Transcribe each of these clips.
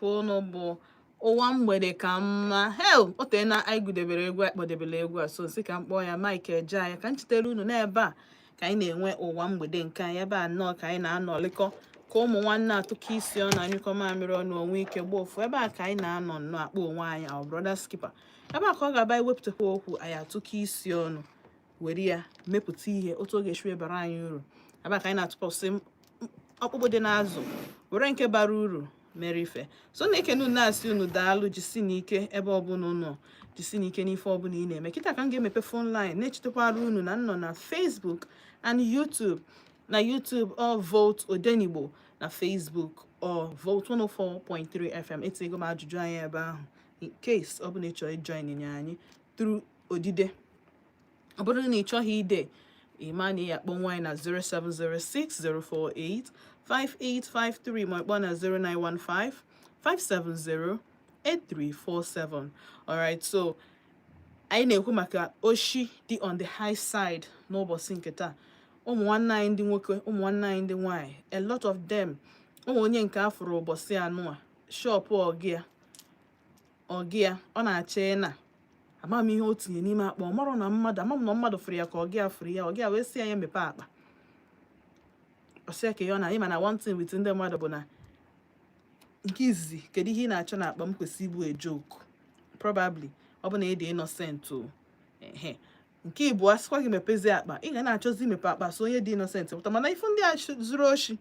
Unu bụ ụwa mgbede ka mma. Hel, o tee na anyị gudebere egwu, anyị kpọdebere egwu a, so nsị ka m kpọọ ya Mike Ejeagha ka m chetara unu n'ebe a ka anyị na-enwe ụwa mgbede nke anyị. Ebe a nnọọ ka anyị na-anọlikọ ka ụmụ nwanne, atụkọ isi ọnụ, anyụkọ mamịrị ọnụ, onwe ike gba ofu. Ebe a ka anyị na-anọ nnọọ akpọ onwe anyị our brother's keeper. Ebe a ka ọ ga-aba ewepụtakwa okwu anyị, atụkọ isi ọnụ, were ya mepụta ihe otu ọ ga-esi bara anyị uru. Ebe a ka anyị na-atụpọsị ọkpụkpụ dị n'azụ, were nke bara uru mere ife. So na-ekene unu, na-asị unu daalụ, jisi n'ike ebe ọbụla unu jisi n'ike n'ife ọbụla ị na-eme. Kịta ka m ga-emepe phone line, na-echetakwara unu na nnọ na Facebook and YouTube. Na YouTube, ọ Volt Odenigbo. Na Facebook, ọ Volt 104.3 FM. Etinyego m ajụjụ anyị ebe ahụ in case ọ bụ na ị chọrọ ijoin nye anyị through odide. Ọ bụrụ na ị chọghị ide, ịma na ị akpọ nwaanyị na 0706 048 5853, ma ịkpọ na 0915 570 8347. Alright, so anyị na-ekwu maka oshi dị on the high side n'ụbọchị nke taa. Ụmụ nwanne anyị ndị nwoke, ụmụ nwanne anyị ndị nwanyị, a lot of them. Ụmụ onye nke afụrụ ụbọchị anụ a, shop ọgịa ọgịa ọ na-achọ ịna ama m ihe o tinye n'ime akpa. Ọ marọ na mmadụ ama m na mmadụ fụrụ ya, ka ọgịa fụrụ ya, ọgịa wee sị ya, ya mepee akpa. Ọ sị ya ka ya ọ na ịma na one thing with ndị mmadụ bụ na nke izizi, kedu ihe ị na-achọ n'akpa m, kwesị ịbụ a joke probably. Ọ bụ na ị dị innocent o. Ehe, nke ịbụọ, asịkwa gị mepezie akpa, ị ga na-achọzi imepe akpa, so onye dị innocent pụta. Mana ifu ndị a zuru oshi,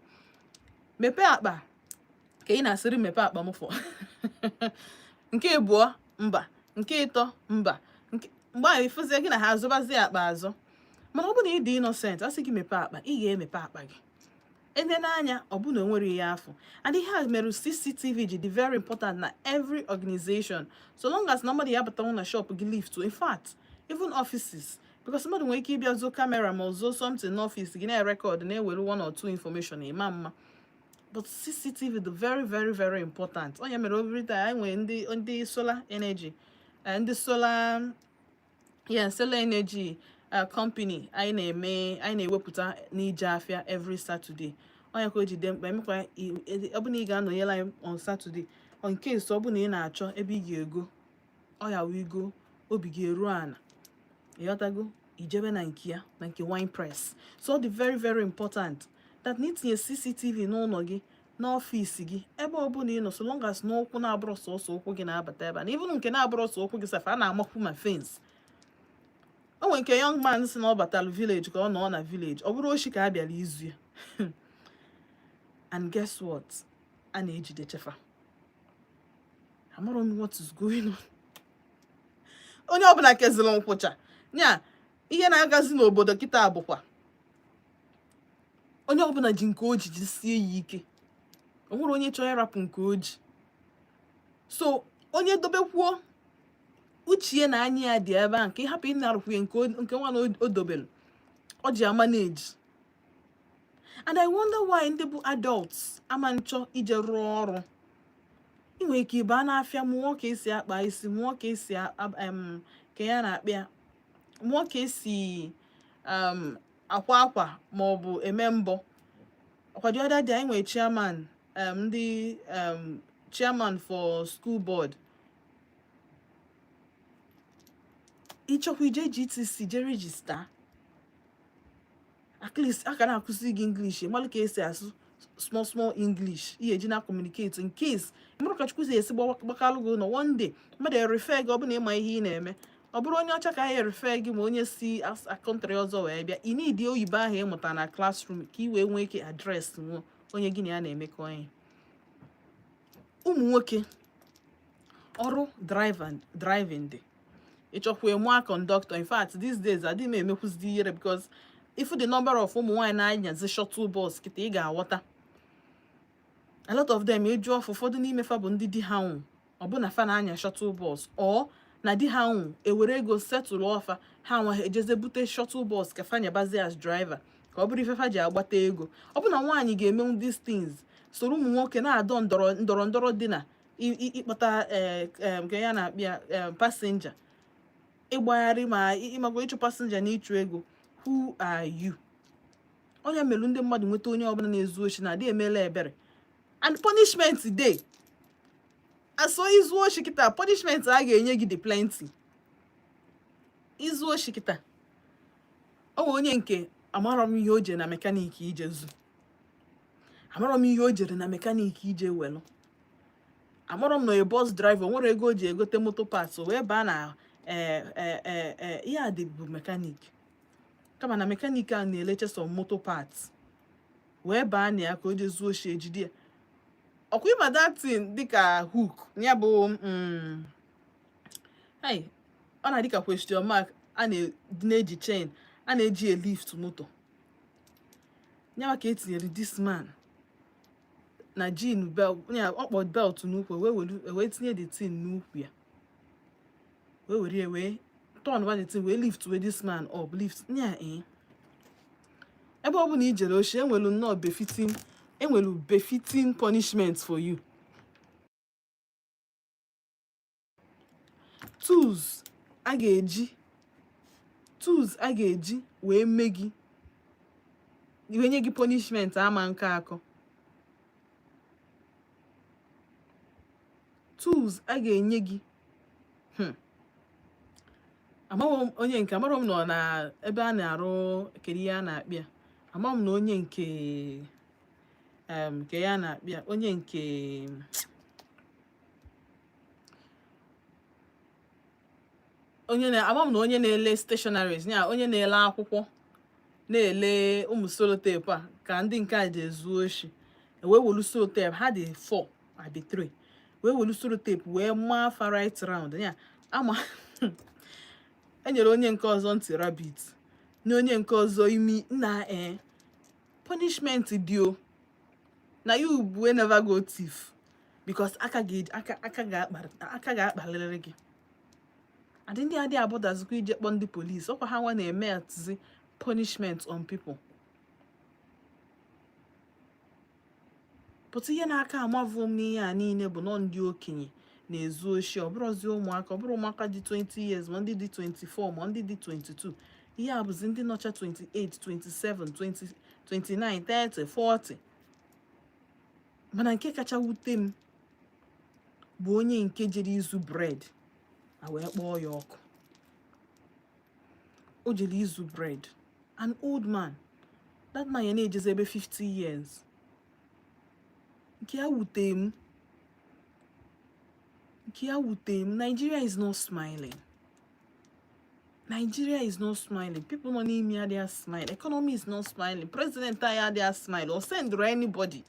mepee akpa ka ị na-asịrị mepee akpa m fọ. Nke ịbụọ, mba. Nke ịtọ, mba. Nke mgbe ahụ, ịfụzie gị na ha azụbazie akpa azụ. Mana ọ bụ na ị dị innocent, asị gị mepee akpa, ị ga-emepe akpa gị, ene n'anya ọ bụ na o nwere ihe afọ. And ihe a mere CCTV ji dị very important na every organization, so long as na mmadụ ya batanwu na shop gị, lift, in fact even offices, because mmadụ nwere ike ịbịa zoo camera ma ọ zoo something n'ọfịs gị, na-erecord, na-ewere one or two information ịma mma. But CCTV dị very, very, very important. Onye mere every time anyị nwere ndị solar energy, ndị solar, yeah, solar energy company anyị na-eme, anyị na-ewepụta n'ije afịa every Saturday. Onye ka o ji dị mkpa emekwa ọ bụ na ị ga-anọnyere anyị on Saturday, on case ọ bụ na ị na-achọ ebe ị ga-ego ọ ya wụ igo obi ga-eru ana, ịghọtago, ijebe na nke ya, na nke Wine Press. So ọ dị very, very important that na itinye CCTV n'ụlọ gị, n'ọfịs gị, ebe ọbụla ị nọ, so long as n'ụkwụ na-abụrọ sọsọ ụkwụ gị na-abata ebe a, na even nke na-abụrọ sọ ụkwụ gị sef, a na-amakwu ma fence. O nwere nke young man si na ọ batalụ village ka ọ nọ na village, ọ bụrụ oshi ka a bịara izu ya. And guess what? A na-ejide chefa. Amarọ m what is going on. Onye ọbụla keziri nkwụcha nya. Ihe na-agazi n'obodo kịta bụkwa onye ọbụla ji nke o ji jisie ya ike. O nwere onye chọrọ ịrapụ nke o ji. So onye dobekwuo uchie na anya ya dị ebe a, nke ịhapụ ịnarụkwu ya nke nwa na o dobelu ọ ji ama na-eji. And I wonder why ndị bụ adults ama nchọ ije rụọ ọrụ. Ị nwere ike ịba n'afịa, mụọ ka esi akpa isi, mụọ ka esi ka ya na-akpị ya, mụọ ka esi akwa akwa ma ọ bụ eme mbọ. Ọkwa the other day, anyị nwere chairman, ndị chairman for school board. Ịchọkwa ije GTC, je register, at least a ka na-akụzi gị English, malụ ka esi asụ small small English ihe eji na communicate in case mụrụ ka Chukwu si esi gbakalụ gị ụlọ. One day mmadụ erefe gị, ọ bụ na ịma ihe ị na-eme, ọ bụrụ onye ọcha ka anyị erefe gị, ma onye si country ọzọ wee bịa, ị need oyibo ahụ ịmụta na classroom ka ị wee nwee ike address nwuo onye gị na ya na-emekọ ihe. Ụmụ nwoke, ọrụ driving dị, ịchọkwa ịmụa conductor. In fact, these days adịghị m emekwuzidi ihere, because if the number of ụmụ nwaanyị na-anyazi shuttle bus kịta, ị ga-aghọta a lot of them. Eju ọfụ, ụfọdụ n'ime fa bụ ndị di ha nwụ, ọ bụ na fa na-anya shuttle bus, ọ na di ha nwụ, ewere ego setụlụ ọfa ha nwa, ha ejeze bute shuttle bus ka fa nyabazie as driver, ka ọ bụrụ ife fa ji agbata ego. Ọ bụ na nwaanyị ga-emenwu these things, soro ụmụ nwoke na-adọ ndọrọ ndọrọ ndọrọ dị na ịkpọta nke ya na-akpịa passenger, ịgbagharị ma ịmago ịchụ passenger na ịchụ ego. Who are you? Onye melu ndị mmadụ nweta onye ọbụla na-ezu oshi na-adị emela ebere and punishment dey. So izu oshi kịta, punishment a ga-enye gị dị plenty. Izu oshi kịta, ọ bụ onye nke amarọ m ihe o jere na mechanic ije zu, amarọ m ihe o jere na mechanic ije welụ, amarọ m na a bus driver nwere ego o ji egote moto parts, o wee baa na ee ee ee ee ihe a dị bụ mechanic, kama na mechanic a na-eleche some moto parts, wee baa na ya ka o jee zuo oshi, ejide ya. Ọkwa ịma that thing dịka hook ya bụ hey, ọ na-adị ka question mark a na-eji chain a na-eji elift moto ya, ka etinyere this man na jean belt ya, ọkpọ belt n'ukwu, wee welu wee tinye the thing n'ukwu ya, wee were ya wee turn the thing, wee lift wee this man up, lift ya. Ebe ọ bụla i jere oshi, enwelu nnọọ befitting, enwelu befitting punishment for you. Tools a ga-eji, tools a ga-eji wee mee gị, wee nye gị punishment ama nke akọ. Tools a ga-enye gị. Amaghị m onye nke, amarọ m nọ na ebe a na-arụ, kedu ihe a na-akpịa, ama m na onye nke nke ya na-akpịa, onye nke onye na ama m na onye na-ele stationaries ya, onye na-ele akwụkwọ, na-ele ụmụ sellotape a ka ndị nke a ji ezu oshi, wee welu sellotape ha dị 4 abi 3, wee welu sellotape wee maa fa right round ya. Ama enyere onye nke ọzọ ntị rabbit na onye nke ọzọ imi na punishment dị o na you wey never go thief, because aka ga-akpalịrị gị. Adị ndị adị abọdazikwa ije kpọ ndị polisi, ọkwa ha nwa na-eme atụzi punishment on people. Pụta ihe na-aka amavụ m n'ihe a niile bụ nọ ndị okenye na-ezu oshi, ọ bụrụzi ụmụaka, ọ bụrụ ụmụaka dị 20 years, ma ndị dị 24, ma ndị dị 22. Ihe a bụzi ndị nọcha 28, 27, 20, 29, 30, 40. Mana nke kacha wute m bụ onye nke jere izu bread a wee kpọọ ya ọkụ. O jere izu bread, an old man, that man ya na-ejezi ebe 50 years. Nke ya wute m, nke ya wute m. Nigeria is not smiling. Nigeria is not smiling. People nọ n'ime adịghị smile. Economy is not smiling. President anyị adịghị smile or send anybody.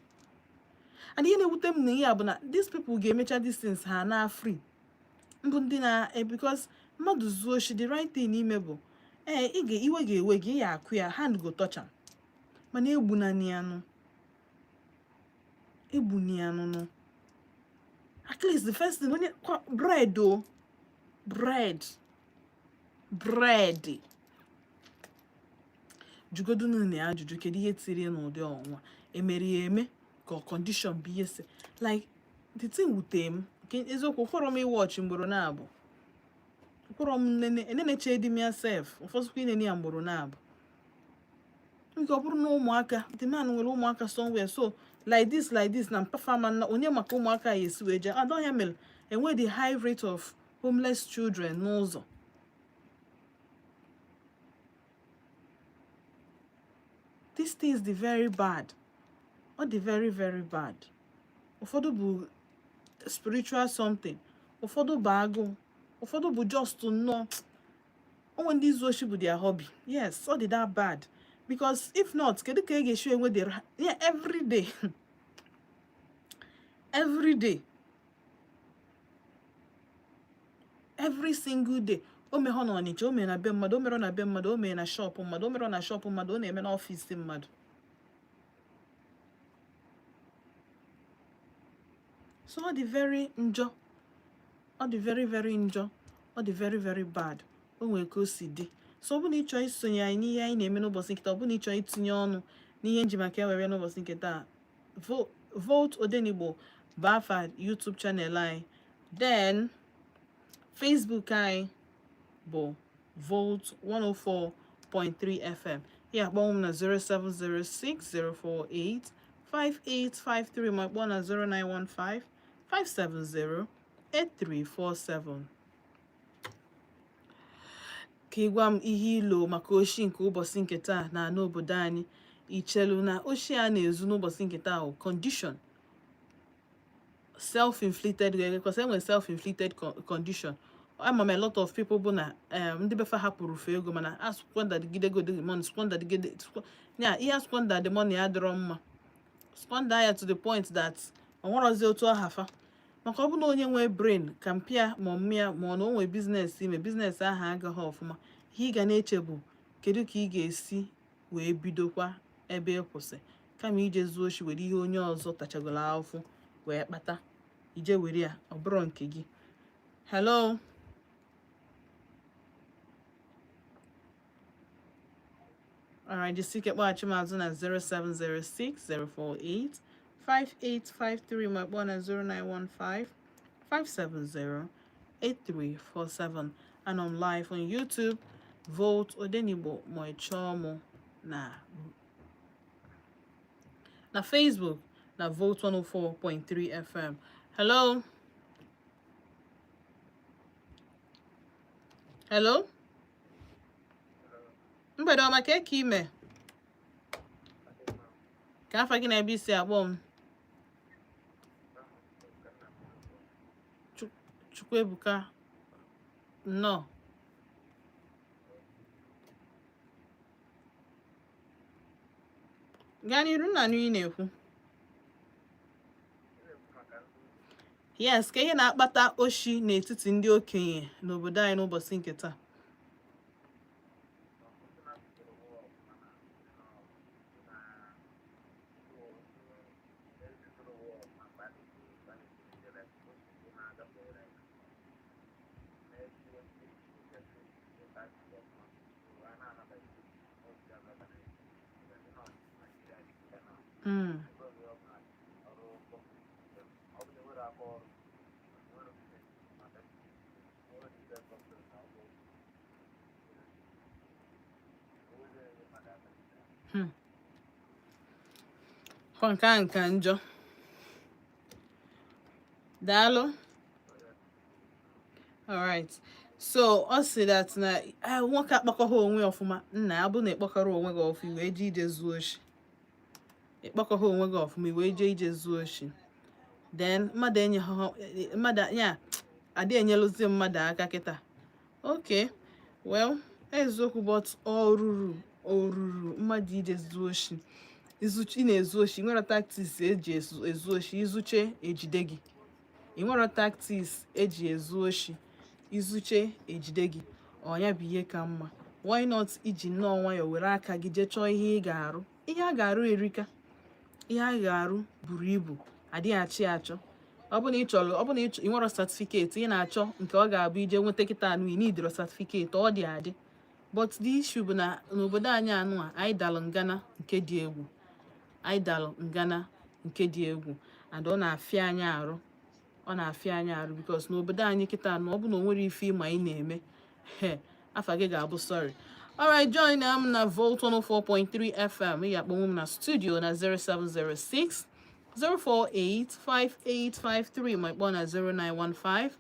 And ihe na-ewute m na ihe a bụ na these people ga-emecha these things, ha na free mbụ ndị na because mmadụ zuo oshi, the right thing ime bụ ị ga iwe ga-ewe gị, ya akụ ya, hand go touch am, mana egbunani anụ, egbuni anụnụ. At least the first thing onye bread o bread bread jugodunu na ajụjụ, kedu ihe tiri n'ụdị ọnwụnwa emere ya eme ka ọ condition bụ ihe si like the thing wute m. Nke eziokwu, ụfọrọ m iwọchị mgboro na-abụ, ụfọrọ m nene eneneche di m ya sef, ụfọdụkwa inene ya mgboro na-abụ nke ọ bụrụ na ụmụaka, the man nwere ụmụaka somewhere, so like this, like this na mpafa ma na onye maka ụmụaka ya esi wee jee adọ ya mere enwe the high rate of homeless children n'ụzọ. These things dị very bad, ọ dị very very bad. Ụfọdụ bụ spiritual something, ụfọdụ bụ agụụ, ụfọdụ bụ just nnọọ onwe ndị izu oshi bụ their hobby. Yes, ọ dị that bad, because if not, kedu ka e ga-esi enwe the yeah, every day, every day, every single day. O meghọ na Ọnịcha, o mere na be mmadụ, o mere na be mmadụ, o mere na shop mmadụ, o mere na shop mmadụ, ọ na-eme n'ọfịs mmadụ. So ọ dị very njọ, ọ dị very very njọ, ọ dị very very bad. O nwere ka o si dị. So ọ bụ na ị chọọ isonye anyị n'ihe anyị na-eme n'ụbọchị nke taa, ọ bụ na ị chọọ itinye ọnụ n'ihe nji maka ewere n'ụbọchị nke taa, Volt Odenigbo bụ afa YouTube channel anyị, then Facebook anyị bụ Volt 104.3 FM. Ya akpọnwụ m na 07060485853, ma kpọọ na 0915 570 8347 ka ị gwa m ihe ilo maka oshi nke ụbọchị nke taa na ana obodo anyị. Ichelu na oshi a na-ezu n'ụbọchị nke taa bụ condition, self-inflicted, because enwere self-inflicted condition. Ama m a lot of people bụ na ndị befa hapụrụ fe ego, mana a squandergide the money, squandergide ya, ihe a squander the money adịrọ mma, squander ya to the point that ọ nwerozi otu ọ hafa. Maka ọ bụ na onye nwee brain ka mpịa ma ọmụmụ ma ọ na o nwee business, ime business ahụ agaghị ọfụma, ihe ị ga na-eche bụ kedu ka ị ga-esi wee bidokwa ebe ị kwụsị, kama ije zuo oshi were ihe onye ọzọ tachagoro ahụhụ wee kpata, ije were ya ọ bụrụ nke gị. Hello. Alright, jisike kpọghachi m azụ na 0706 048 5853 ma kpọọ na 0915 570 8347. And I'm live on YouTube, Volt Odenigbo, ma ị chọọ mụ na Facebook na Volt 104.3 FM. Hello. Hello. Mgbede ọma. Ka eke ime ka afa gị na ebe isi akpọ m? Chukwuebuka, nnọọ. Gaa n'iru nna, nụ ị na-ekwu. Yes, ka ihe na-akpata oshi n'etiti ndị okenye n'obodo anyị n'ụbọchị nke taa. Kwa nke a nka njọ. Daalụ. Alright. So ọ sị that na nwoke akpakọghị onwe ya ọfụma. Nna ya bụ na ịkpọkọrọ onwe gị ọfụma wee jee ije zuo oshi, ịkpọkọghị onwe gị ọfụma wee jee ije zuo oshi, then mmadụ enye ha mmadụ ya adị enyelụzi mmadụ aka kịta. Okay, well, eziokwu, but ọ ruru, o ruru mmadụ ije zuo oshi? Ị na-ezu oshi, nwere tactics eji ezu oshi, izuche ejide gị. Ị nwere tactics eji ezu oshi, izuche ejide gị. Ọ ya bụ ihe ka mma? Why not iji nnọọ nwayọọ were aka gị jee chọọ ihe ị ga-arụ? Ihe a ga-arụ erika, ihe a ga-arụ buru ibu, adịghị achị achọ. Ọ bụ na ị chọrọ, ọ bụ na ị nwere certificate ị na-achọ nke ọ ga-abụ ije nweta kịta anụ, ị nidiro certificate, ọ dị adị. But the issue bụ na n'obodo anyị anụ a, anyị dalụ ngana nke dị egwu, anyị dalụ ngana nke dị egwu, and ọ na-afịa anyị arụ, ọ na-afịa anyị arụ, because n'obodo anyị kịta anụ, ọ bụ na o nwere ife ịma ị na-eme, he afa gị ga-abụ sorry. Alright, join m na Volt 104.3 FM. Ị ga-akpọnwụ m na studio na 0706 048 5853 ma ịkpọ na 0915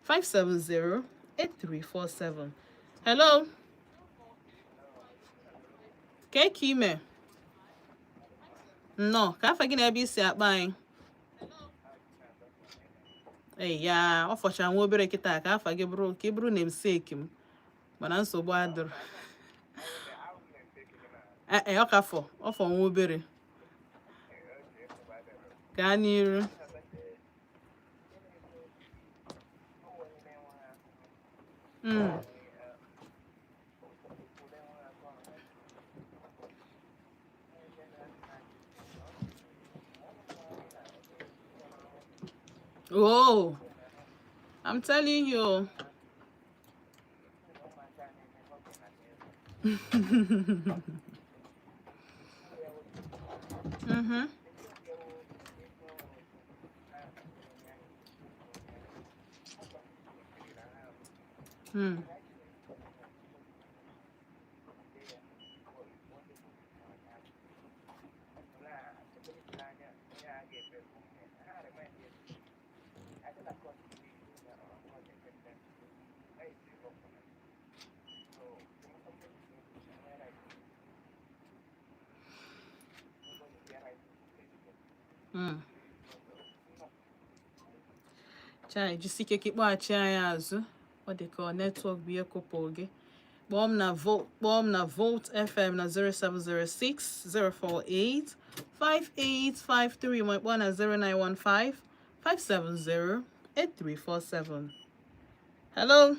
570 8347. Hello. Ka ka ime? Nnọọ. Ka afa gị na ebe isi akpa anyị? Ei ya, ọ fọcha nwa obere kịta ka afa gị bụrụ ka ị bụrụ namesake m, mana nsogbu adịrọ. Ee, ọ ka fọ, ọ fọ nwa obere. Gaa n'iru. Oh, I'm telling you. Chai, jisike ka ịkpọghachi anyị azụ. Ọ dị ka ọ network bụ ihe kụpụ gị. Kpọọ m na Volt FM na 0706 048 5853, ma kpọọ na 0915 570 8347. Hello.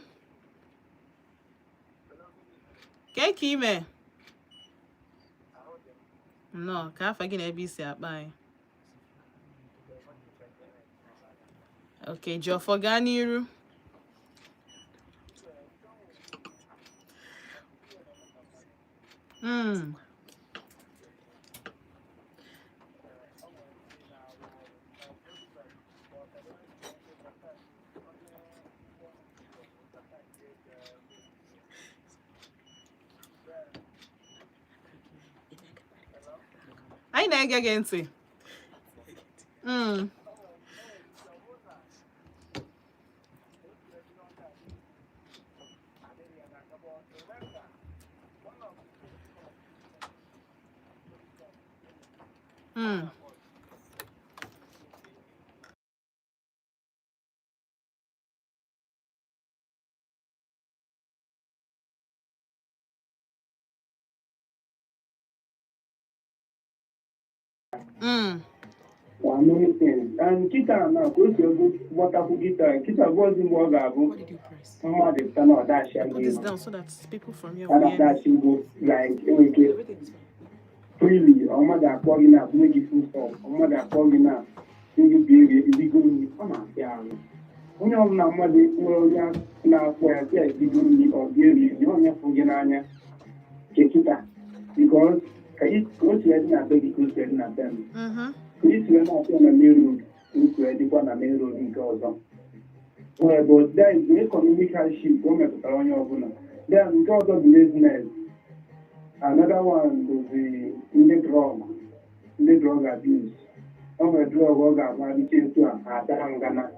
Kee ka ime? Nnọọ, ka afa gị na ebe isi akpa anyị. Okay, Jiọfọ, gaa n'iru. Anyị na-ege gị ntị. There are many things. And kịta na ka o si ego gbatakwu kịta kịta bụ ozi mgbe ọ ga-abụ What did you press? Mmadụ pụta na ọdachi Put this ego down so that people from here a will hear me. na-adachi ego like enwere ike freely, ọ mmadụ akpọ gị na abụghị gị full stop, ọ mmadụ akpọ gị na ndị bi eri ebigo nri, ọ na-afịa ahụ. Onye ọbụla mmadụ nwere onye na-akpọ ya sị ya ebigo nri, ọ bịa eri nri, onye fụ gị n'anya nke kịta, because ka o si dị na be gị ka o si dị na be m, ka isi wee na-afịa na main road ka o si wee dịkwa na main road nke ọzọ. Well, but there is the economic hardship o metụtara onye ọbụla. Then nke ọzọ bụ laziness. Another one bụzi ndị drug abuse. O nwere drug ọ ga-agba adịcha etu a ada ngana,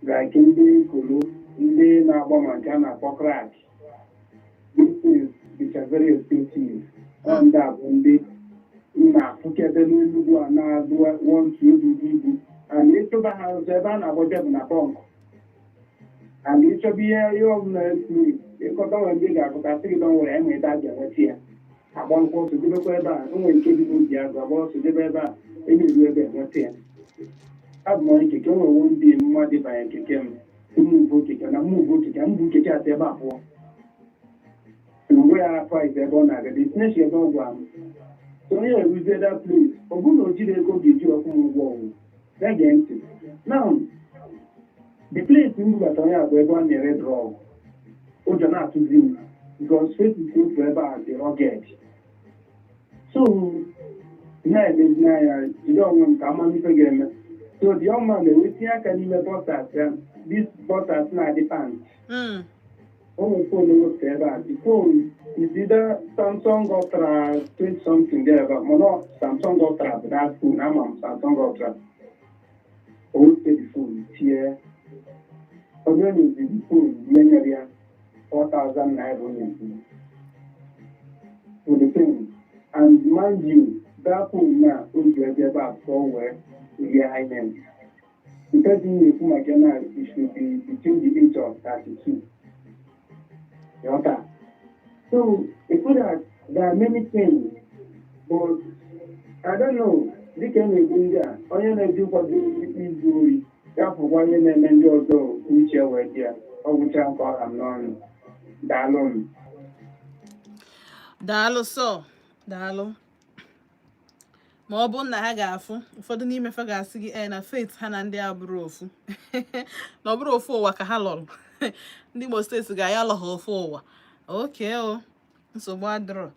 like ndị kolo, ndị na-agba ma nke a na-akpọ crack. These things which are very expensive. Ọ ndị a bụ ndị m na-afụkebe n'Enugwu a na-adụ one two ebubu ibu, and ịchụba ha ụzọ ebe a na-agbaje bụ na bunk, and ịchọba ihe ọbụla etu ịkọta, nwere ndị ga-akụta sị gị don nwere enwe ebe a ga-enweta ya, agba nkwụ ọsọ debekwa ebe a. O nwere nke dị n'obi agụ, agba ọsọ debe ebe a, enyeru ebe enweta ya. Abụ m onye keke. O nwere ndị mmadụ banye keke m, move keke na move keke, m keke atọ ebe a pụọ mgbe ya price ebe ọ na-aga, destination ebe ọ gwa m. So onye eruzie that place, ọ bụrụ na o jiri ego ga-eji ọkwụ m ụgwọ ọgwụ ya gee ntị. Now the place m bubata onye a bụ ebe ọ na-ere drug. Ụjọ na-atụzi m because faces ofu ebe a dị rugged, so na-elezi anya jide onwe m ka amamife ga-eme. So the young man na-ewetinye aka n'ime boxers ya, this boxers na-adị pant. O nwere phone wepụta ebe a. The phone is either Samsung Ultra 20 something there, but mana Samsung Ultra bụ that phone. Ama m Samsung Ultra. O wepụta the phone tie onye nyezi the phone, ihe nyere ya 4,000 naira o nyezi for the phone. And mind you, that phone na o ji ebe ebe a pụọ wee rie hymen. The person na-ekwu maka ya na it should be between the age of 32. Yota. So it put that there are many things, but I don't know. Dịka e na-ekwu ndị a, onye na-eji nkwado izu ori ya fụkwa ihe na-eme ndị ọzọ uche wee dị ya. Ọ gwụcha nke ọha m n'ọnụ. Daalụ m. Daalụ sọ, daalụ. Ma ọ bụrụ na ha ga-afụ, ụfọdụ n'ime fa ga-asị gị ee na faith ha na ndị a bụrụ ofu, na ọ bụrụ ofu ụwa ka ha lọrọ. Ndị Imo Steeti ga-aya alọ ha ofu ụwa. Okay, o nsogbu adịrọ.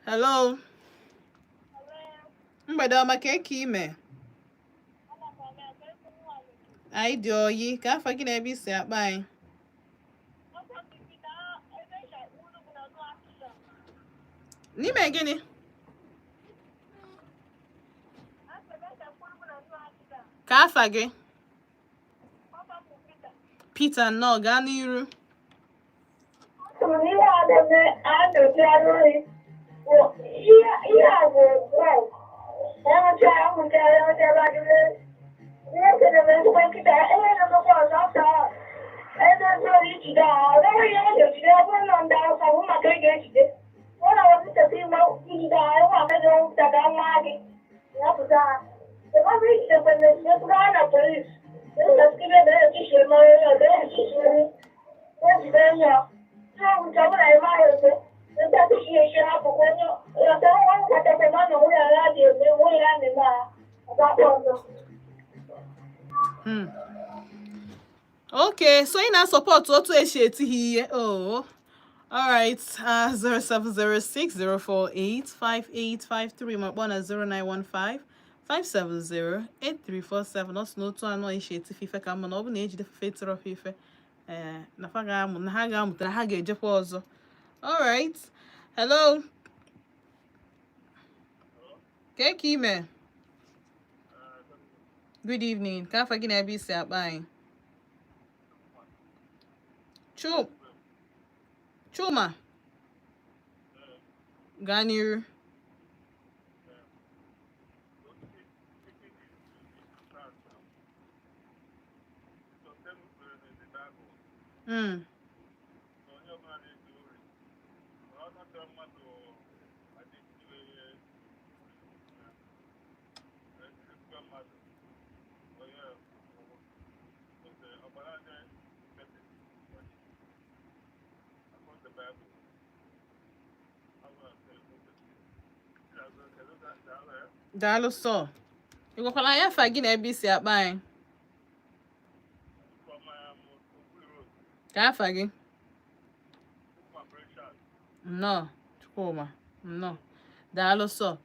Hello, mgbede ọma. Ka eke ime? Anyị dị oyi. Ka afa gị na ebe isi akpa anyị? N'ime gịnị? Ka afa gị? Peter, nnọọ, gaa n'iru. Ihe a na-eme a na-eme ohi bụ ihe a bụ drug. Okay, so ị na-support otu esi eti ha ihe. Oh, alright. 07060485853 ma kpọọ na 09155708347. Ọ sị na otu anọ esi eti ife ka mma, na ọ bụ na ejide fefe etiri ọfa ife, ee, na fa ga-amụ, na ha ga-amụta, na ha ga-ejekwa ọzọ. Alright, hello. Kee ka ime? Good evening. Ka afa gị na ebe isi akpa anyị? Chuma, gaa n'iru. Daalụ sọ. Ị gwakwala anyị afa gị na ebe isi akpa anyị? Ka afa gị? Nnọọ, Chukwuma. Nnọọ. Daalụ sọ.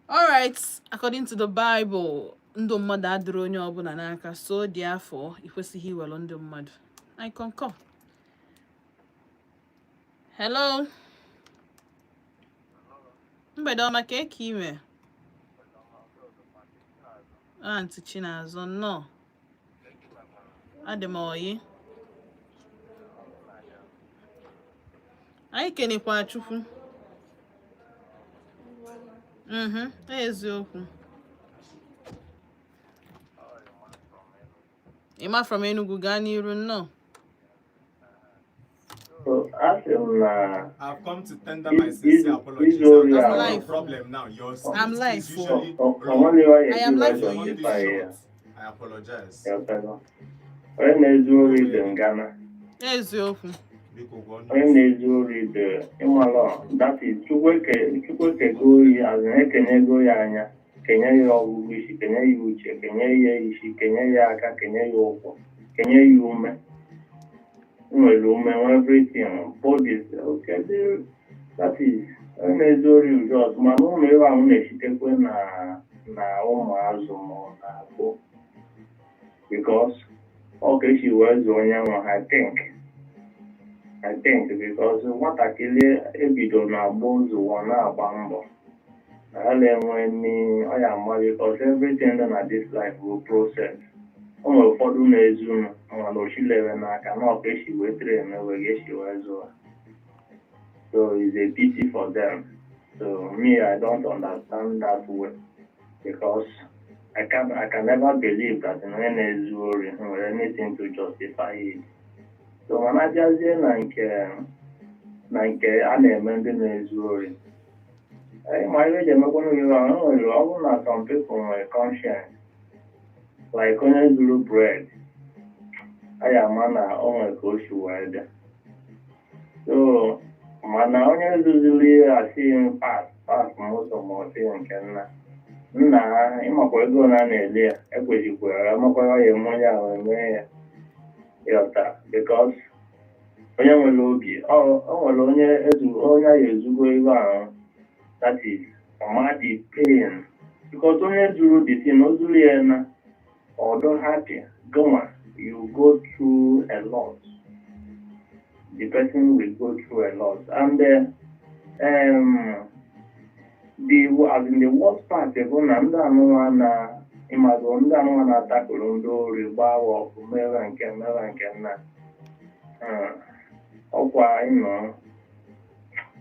Alright, according to the Bible, ndụ mmadụ adịrị onye ọbụla n'aka, so dị afọ ị kwesịghị iwelu ndụ mmadụ. I concur. Hello. Mgbede ọma, ka eke ime? Aunty Chinazụ, nnọọ. Adị m oyi. Anyị kenekwa Chukwu. Eziokwu. Ịma from Enugu, gaa n'iru, nnọọ. So asị m na I've come to tender my sincere apologies. izu ori That's ahụ not your Live. problem now. Your I'm speech live. is usually o wrong. nweghị onye I am esi live wee for On you. this justify ya. short, I apologize. Ya ọtago. Onye na-ezu ori dị ngana. Eziokwu. Biko gwa ọnụ. Onye na-ezu ori dị ịmalọ, that is, Chukwu ekego oyi azụ, ekenyego ya anya, kenye ya ọgụgụ isi, kenye ya uche, kenye ya isi, kenye ya aka, kenye ya ụkwụ, kenye ya ume. Nwere ume, nwe everything, body okay, that is, onye na-ezu ori ụjọ, mana ụmụ ebe ahụ na-esitekwe na na ụmụ azụ ma ọ na-akpụ, because ọ ka esi wee zụọ onye nwe ha. I think because nwatakịrị ebido na-agba ụzụwa na-agba mbọ na ya na-enwe nni ọ ya ama, because everything dị na this life bụ process. O nwere ụfọdụ na-ezu mana ochilere n'aka na ọ ka esi wee train wee ga-esi wee zụọ. So it's a pity for them. So me, I don't understand that way, because I can never believe that onye na-ezu ori nwere anything to justify it. So mana abịazie na nke a na-eme ndị na-ezu ori, anyị ma ihe eji emekwana ihe ahụ nwere. Ọ bụrụ na some people nwere conscience, like onye zuru bread, anyị ama na o nwere ka o si wee dị. So mana onye zuziri asị pass pass m ụzọ, ma ọ sị nke nna nna, ịmakwa ego na a na-ele ya, ekwezikwara amakwara ya eme onye ahụ eme ya ịghọta, because onye nwere obi ọ nwere onye ezu onye ya ezugo ebe ahụ, that is, ọma the pain, because onye zuru the thing, o zuru ya na ọdọ happy gụnwa, you go through a lot, the person will go through a lot. And the as in the worst part bụ na ndị anụnwa na ịmazụ ndị anụnwa na-atakụrụ ndị ori gbaa ọkụ mere nke nna ọkwa ịnọ.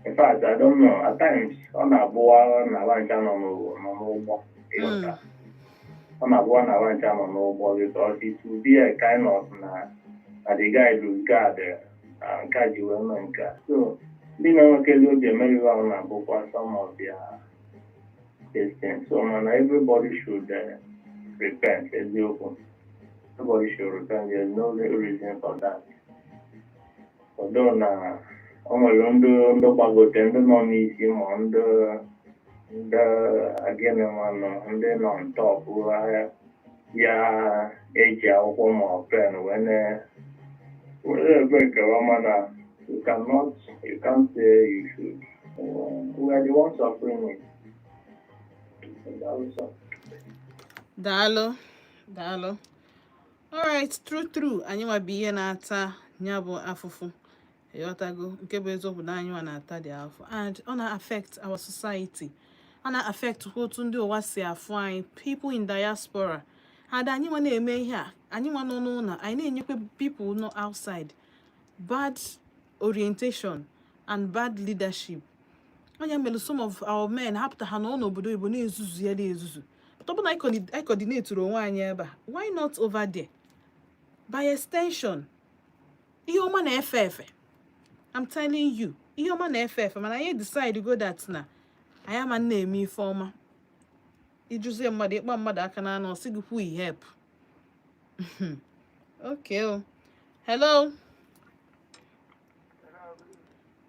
In fact, I don't know. At times, ọ na-abụwa na ncha nọ n'ụgbọ. Ịghọta? Ọ na-abụwa na ncha nọ n'ụgbọ because it will be a kind of na the guy lose guard, nke a ji wee mee nke a. So ndị na-enwekezi obi emeriwe ahụ na-abụkwa some of their this thing. So mana everybody should repent, eziokwu. Everybody should repent. There's no real reason for that. Although na o nwere ndị gbagote, ndị nọ n'isi, ma ndị gịnị nwanụ, ndị nọ ntọpụ ya eji akwụkwọ ma ọ pen wee na were ebe nke ọma na you can't say you should. We are the ones suffering it. Daalụ sir. Daalụ, daalụ. Alright, true true, anyị nwa bụ ihe na-ata ya bụ afụfụ. Ịghọtago? Nke bụ eziokwu na anyị nwa na-ata dị afụ, and ọ na-affect our society, ọ na-affect otu ndị ụwa si afụ anyị, people in diaspora. And anyị nwa na-eme ihe a, anyị nwa nọ n'ụlọ, anyị na-enyekwa people nọ outside bad orientation and bad leadership. Onye mere some of our men hapụta ha nọ n'obodo oyibo na-ezuzu ya na-ezuzu. But ọ bụ na anyị coordinate onwe anyị ebe a, why not over there? By extension, ihe ọma na-efe efe. I'm telling you, ihe ọma na-efe efe, mana anyị decide go that na anyị ama na-eme ife ọma. Ijuzie mmadụ, ịkpa mmadụ aka n'anụ, ọ sị gị who he help. Okay o. Hello,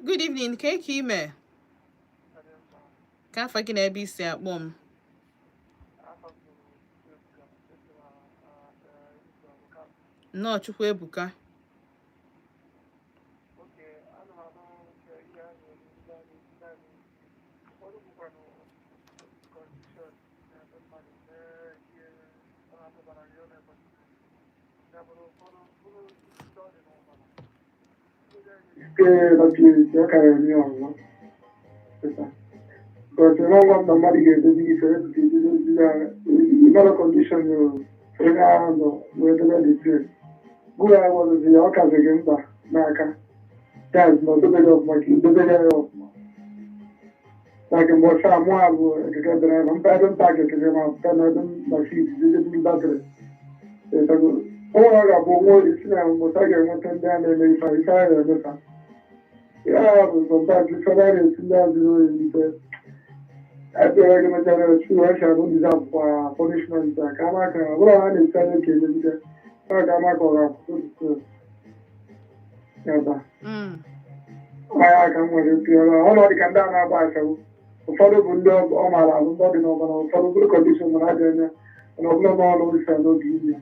good evening. Ka eke ime? Ka afa gị na ebe isi akpọ m? Nnọọ, Chukwu ebuka. Okay, ana m anụ nke ihe a na-eri ndị anyị ndị anyị ụfọdụ bụkwanụ condition na-eme mmadụ mee ihe ọ na-adịbara ya, ọ na-ekwesịrị ya bụrụ ụfọdụ bụrụ ndị ọ dị n'ọbara. Nke dọkịta ọ karịrị ya ọzọ. But ngwa m na mmadụ ga-edozi ife epụta edozi ya ịmara condition onye ahụ nọ wee debe the thing. Gụ ya gwadozi ya, ọ kazi gị mkpa n'aka. That's na odobere ọfụma ka idobere ya ọfụma. Like mgbe ọsọ mụ a bụ keke driver, mpa ebe m park keke ma pụta na ebe m na fit ebe m battery. O nwere ọ ga-abụ onwe isi na mmụta ga-enweta ndị a na-eme ife a, ife a ga-emefa. Ya bụ sometimes ife a na-esi ndị a zuru ohi ife. Ekpere gị mechara chu esha na deserve kwa punishment a ka ama ka ọ bụrụ na a na-esi anya ka emegide ọ ga-ama ka ọ ga-akwụsị ebe a ka m nwere pịara ọnọdụ ka ndị a na-agba ashawo. Ụfọdụ bụ ndị ọ maara alụ, ndị ọ dị n'ọbara, ụfọdụ bụrụ condition mana adị anya mana ọbụla n'ọrụ isi n'obi ime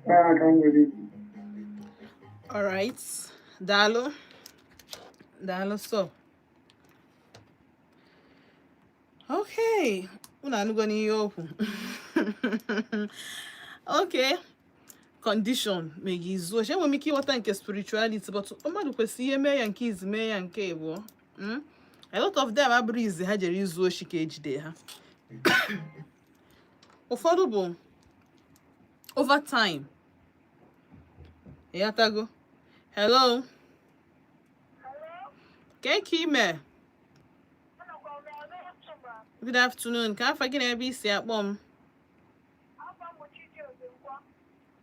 ya ka m nwere ikwu. Alright, daalụ, daalụ. So okay, unu anụgo n'ihe okwu. Okay, condition may gị zuo. Enwere m ike ịghọta nke spirituality, but mmadụ kwesịrị ihe mee ya nke izi mee ya nke abụọ. A lot of them abụrụ izi ha jere izu oshi ka ejide ha. Ụfọdụ bụ over time. Ịghọtago? Hello, ka ka ime? Good afternoon. Ka afa gị na ebe isi akpọ m?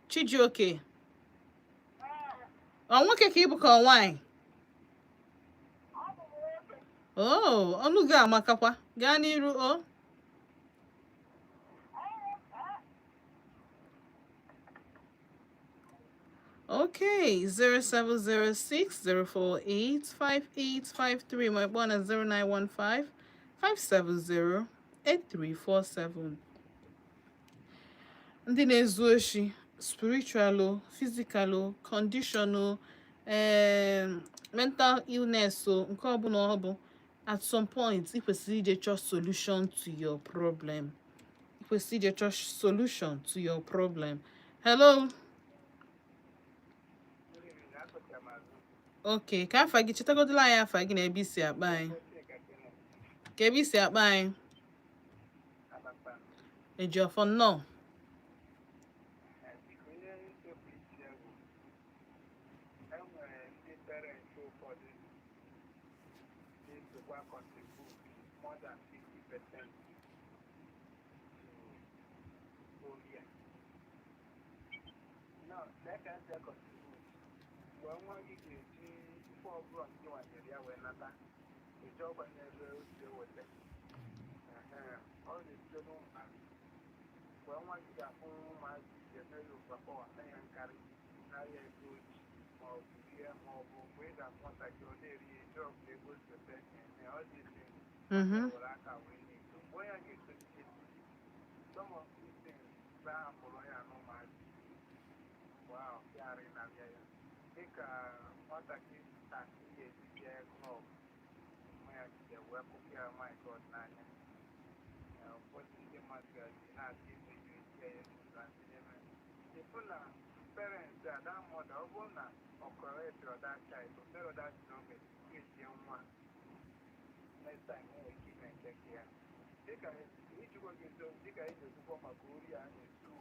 Chijioke. Ọ nwoke ka ị bụ ka ọ nwaanyị? Oh, ọnụ gị amakakwa. Gaa n'iru o. Okay, 07060485853, ma kpọọ na 09155708347. Ndị na-ezu oshi, spiritual o, physical o, condition o, mental illness o, nke ọbụla ọ bụ, at some point ị kwesịrị ije chọọ solution to your problem. Ị kwesịrị ije chọọ solution to your problem. Hello. Okay, ka afa gị, chetagodila anyị afa gị na ebe isi akpa anyị. Ka ebe isi akpa anyị? Ejiọfọ, nnọọ. Biko, ihe nsogbu isi bụ enwere ndị parents ụfọdụ dị Na-esokwa contribute more than 50% to ori a. Now, lee ka esi contribute. Mgbe nwa gị ga-eji ife ọbụla nke nwanyere ya wee nata, eji ọgbanye ebe o si eweta. Ehe, ọ na-ebido n'ụmụazị. Mgbe nwa gị ga-afụ ụmụazị ga-eme ya ụgbakọ mee ya nkarị narịa ego o ji ma ọ bụ ihe ma ọ bụ mgbe ị ga-afụ nwatakịrị ọ na-eri ya eji ọbụla ego o si weta eme ọ dị isi were aka wee na-eto mgbe onye ga-etolite. Some of these things ahapụrụ ya n'ụmụazị, mgbe ahụ bịara ịnabịa ya dịka nwatakịrị taxi ga-eji jee club, nwa ya jide wee kụpụ ya, my God, n'anya. Ụfọdụ ndị mmadụ gaji na-asị emeju esi ya etu na ndị na-eme ịfụ na parents a, that mother, ọ bụrụ na ọ correct that child, o mere that moment etie nwa, next time o nwere ike ime nke ka ya. Dịka ijikwa gị eziokwu, dịka iji ekwukwa maka ori a na-ezu,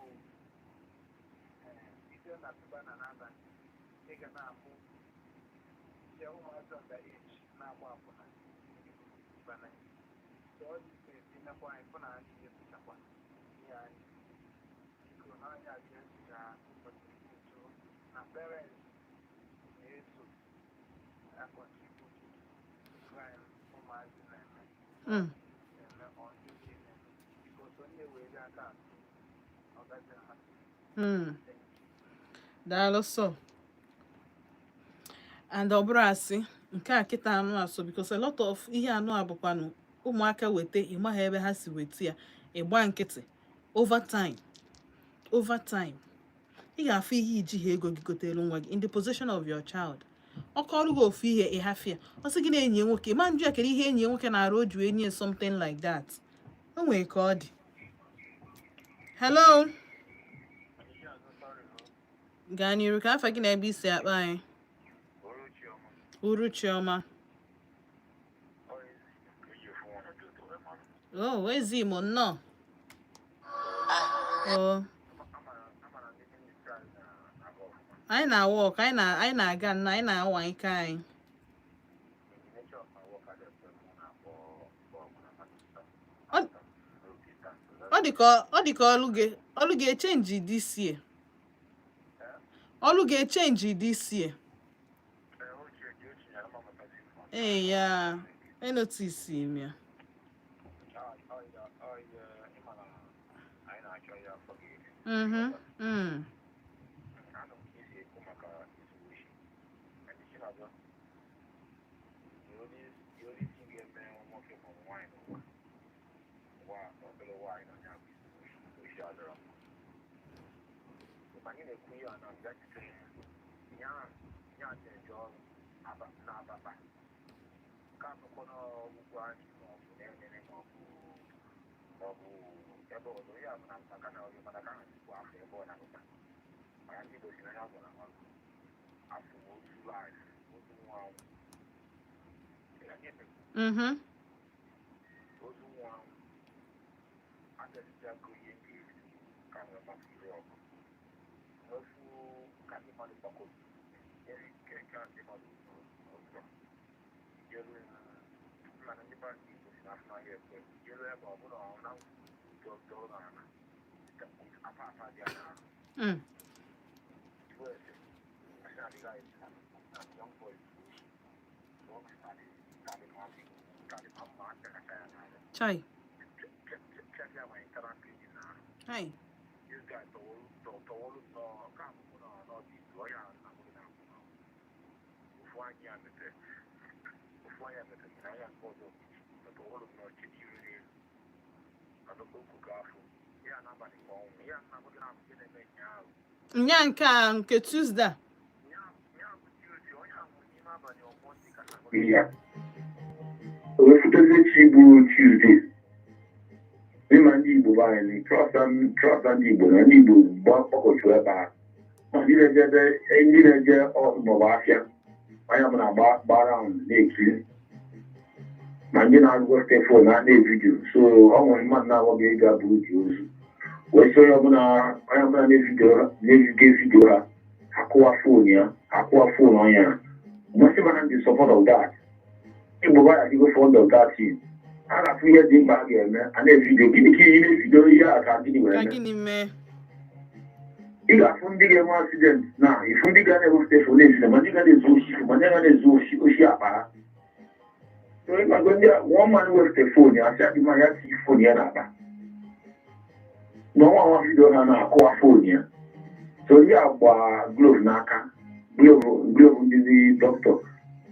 ije na tụbana n'abalị, ị ga na-ahụ ndị ụmụazị under age na-agba akwụna bana. So all these things imekwa anyị fụ na anyị na-ebuchakwa ihe anyị biko n'anya abịa ka contribute na parents na-eso na contribute to crime ụmụazị na-eme eme ọ ndị okenye na-eme, because onye were aka atụ ọ gaghị ha. Daalụ sọ. And ọ bụrụ asị nke a kịta anụ asọ, because a lot of ihe anụ a bụkwanụ ụmụaka weta, ịmaghị ebe ha si weta ya, ịgba nkịtị. Over time, over time, ị ga-afụ ihe iji ha ego gị gotere nwa gị in the possession of your child. Ọ kọrọ gị ofu ihe, ịhafịa, ọ sị gị na enyi ya nwoke ma njụ ya kedu ihe enyi ya nwoke na-arụ o ji wee nye something like that. O nwere ka ọ dị. Hello, gaa n'iru ka afa gị na ebe isi akpa anyị. Uru chiọma. Oh, ezi Imo, nnọọ. Oh, anyị na-awa ọkụ, anyị na-aga nnọọ, anyị na-awa ike anyị. Ọ dị ka ọlụ gị, ọlụ gị echange this year. Ọlụ gị echange this year. Ee ya, enotice m ya. Chai. Hai. Nya nke a nke Tuesday a. Ya wefutezi chi bụ Tuesday n'ịma ndị Igbo be anyị trust ndị Igbo na ndị Igbo gbakọchụ ebe a, ma ndị na-eje ebe ndị na-eje ọrụ maọbụ afịa, onye ọbụla gba round na-ekiri, ma ndị na-arụgo phone na na-evideo. So ọ nwere mmadụ na-agwaghị ịga buru dị ozu wee sị onye ọbụla na-evidio video ha akụwa phone ya, akụwa phone onye ya. Mmasị mana ndị support of that. Igbo ya adịgo fond of that thing. A na-afụ ihe dị mkpa a ga-eme, a na-evideo. Gịnị ka ihe na-evideo ihe a, ka gịnị were Ka mee? Gịnị mee? Ị ga-afụ ndị ga-enwe accident na ifu ndị ga na-ewepụta efu na-evideo, ma ndị ga na-ezu oshi, ma ndị ga na-ezu oshi akpa ha. So ịmago ndị a, one man wepụta phone ya, sị adị mma, ya tinye phone ya n'akpa n'ọnwa nwa video ha na-akụwa phone ya. So ndị a gba glove n'aka, glove ndị dọkịta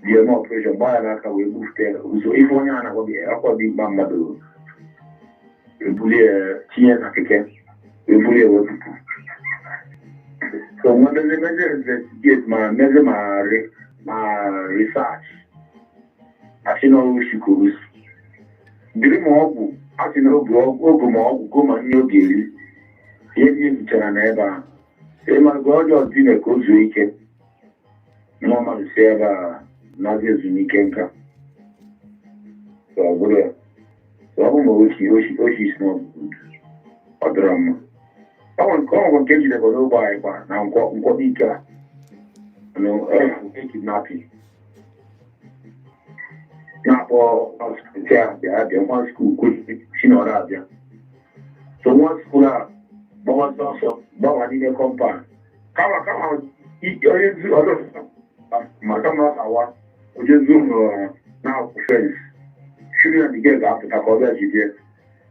ji eme operation, gbaa ya n'aka wee bufute ụzọ ife onye a na-agwa gị akwa dị mkpa. Mmadụ ebulie ya tinye na keke, ebulie wee pụpụ. So nwedezi meze investigate ma meze ma research, asị na oshi ka osi dịrị ma ọgwụ, asị na oge oge ma ọgwụ go ma nne oge eri ihe niile hichara na ebe a. Ịmago ọjọọ dị na ka o zuo ike nwa mmadụ si ebe a nazi ezumike nka. So ọ bụrụ ya, so ọ bụ ma oshi is not good, ọ dịrọ mma. Ọ nwere nke ọ nwere nke ejidekwa n'ogbe anyị kwa na nkwọ ike a na nke kidnapping na-akpọ si abịa abịa nwa school si na ọrụ abịa. So nwa school a gbawazi ọsọ gbawa n'ime compound, kama onye zu ọdọ ma kama awa onye zu na-akwụ fence shiri na dike ga-apụta ka ọ bịa jide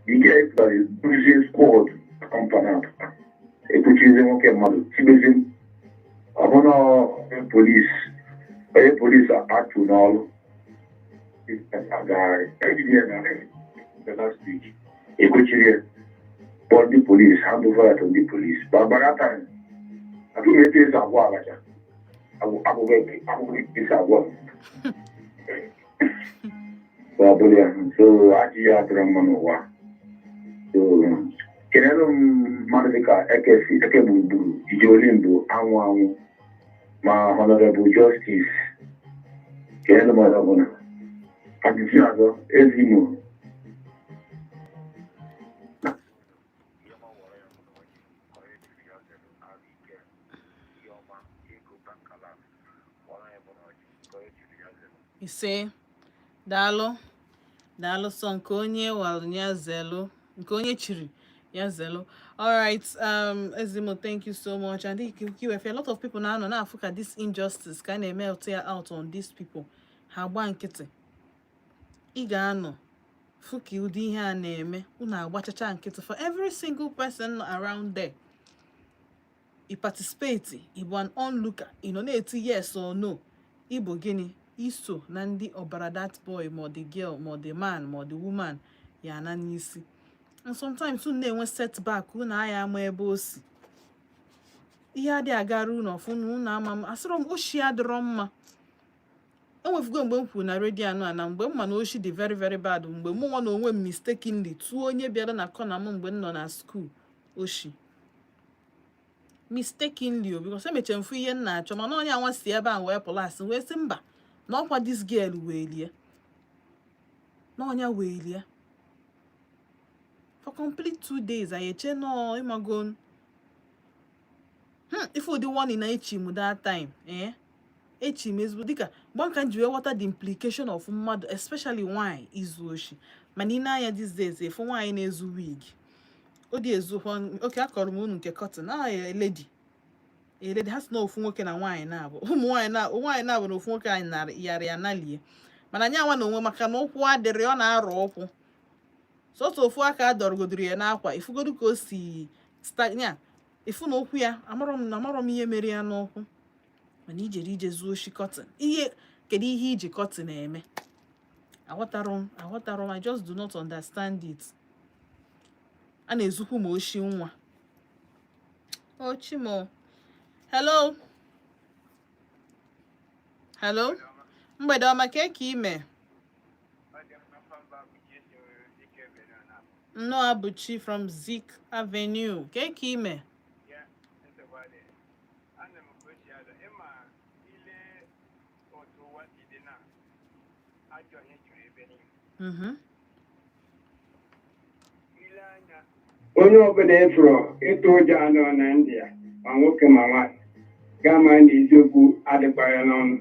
dike pụtara, buruzie squad compound apụta, ekwuchizie nwoke mmadụ tibezie. Ọbụna onye polisi atụ n'ọrụ agagharị ejide ya na last week, ekwechiri ya, kpọọ ndị polisi, hand over ya to ndị polisi. But by that time, atụ m etu esi agwọ abacha, akwụkwọ esi agwọ. So ọ bụrụ ya, so ajị ya adịrọ mma n'ụwa. So kelere m mmadụ dịka eke si eke gburugburu ije olimbo anwụ anwụ ma Honorable Justice. Kelere m onye ọbụla ajụjụ azọ ezimo. Ise, daalụ, daalụ. Sọ nke onye walụ ya zelu, nke onye chiri ya zelu. Alright, Ezimo, thank you so much. And QF, a lot of people na-anọ na-afụ ka this injustice ka a na-eme ya out on these people, ha gba nkịtị. Ị ga-anọ fụ ka ụdị ihe a na-eme, unu agbachacha nkịtị. For every single person around there ị participate, ị bụ an onlooker, ị nọ na-eti yes or no, ịbụ gịnị? Iso na ndị ọbara that boy ma ọ the girl ma ọ the man ma ọ the woman ya na n'isi. And sometimes unu na-enwe setback, unu aya ama ebe o si, ihe adịghị agara unu ọfụ unu ama m asịrọ m oshi adịrọ mma. Enwefugo mgbe m kwuru na redio anụ a na mgbe m ma na oshi dị very very bad, mgbe mụ nwa na onwe m mistakenly tụọ onye bịara na kọna m mgbe m nọ na school oshi, mistakenly o, because emechara m fụ ihe m na-achọ, mana onye anwa si ebe a wee pụrụ asị wee sị mba, na ọkwa this girl welie na ọnya welie. For complete 2 days anyị eche nọọ ịmago ife ụdị warning na echi m that time, echi m ezigbo dịka mgbe nka m ji wee ghọta the implication of mmadụ, especially nwanyị, izu oshi. Mana ị na-anya these days, efu nwaanyị na-ezu wig, o dị ezukwa oke. Akọrọ m unu nke cotton na a lady, a lady ha si na ofu nwoke na nwaanyị na-abụ ụmụ nwaanyị na nwaanyị na-abụ na ofu nwoke anyị nara yara ya nalie, mana anyị anwa na onwe maka na ụkwụ adịrị ọ na-arụ ụkwụ sọsọ ofu aka a dọrọgodoro ya n'akwa, ifugodu ka o si nya ifu na ụkwụ ya amarọ m na amarọ m ihe mere ya n'ụkwụ. Mana ijere ije zuo oshi cotton, ihe kedu ihe iji cotton eme? Aghọtarọ m, aghọtarọ m. I just do not understand it. A na-ezukwu ma oshi nwa ochimo. Hello, hello, mgbede ọma. Ka ka ime? Nnọọ, Abuchi from Zik Avenue. Ka ka ime? Ya, nsogbu adịghị. Ana m ka o si ada ịma ile otu ụwa si dị na ajọ ihe juru ebe niile. Ile anya Onye ọbụla ịfụrụ ịtụ ụjọ anọ na ndị ya, ma nwoke ma nwaanyị, ga-ama na eziokwu adịkwa ya n'ọnụ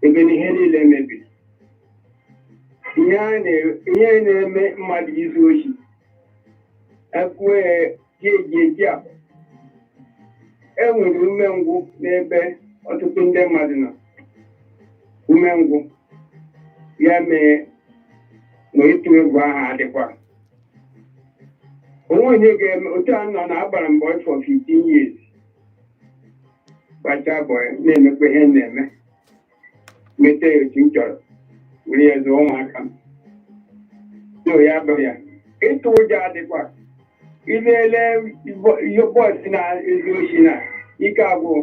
ebe na ihe niile mebiri. Ihe na-eme mmadụ izu ohi ekwue ya eji eji akpa. E nwere umengwụ n'ebe ọtụtụ ndị mmadụ nọ. Umengwụ ya mee na ịtụ egwu ahụ adịkwa. Onwe onye ga-eme otu a nọ na agbara m boy for 15 years, gbachaa boy, na-emekwa ihe m na-eme, mete ya otu m chọrọ, were ya zụọ ụmụaka m. So ya bụ ya, ịtụ ụjọ adịkwa. Ilele ihe boys na-ezu ohi na ike agwụ.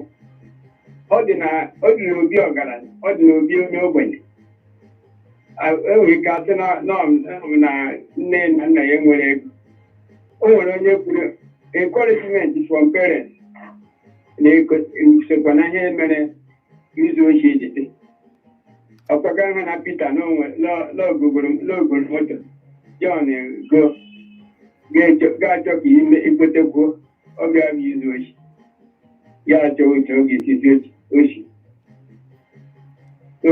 Ọ dị n'obi ọgaranya, ọ dị n'obi onye ogbenye. Enwere ike asị na na nne na nna ya nwere ego. O nwere onye kwuru encouragement from parents na-sokwa na ihe mere izu ohi ji dị. Ọkwaga ha na Peter n'ogogoro moto John go ga-achọ ka ime ikwetekwuo ọ ga-abụ izu ohi, ya achọ otu ọ ga-esi ohi. So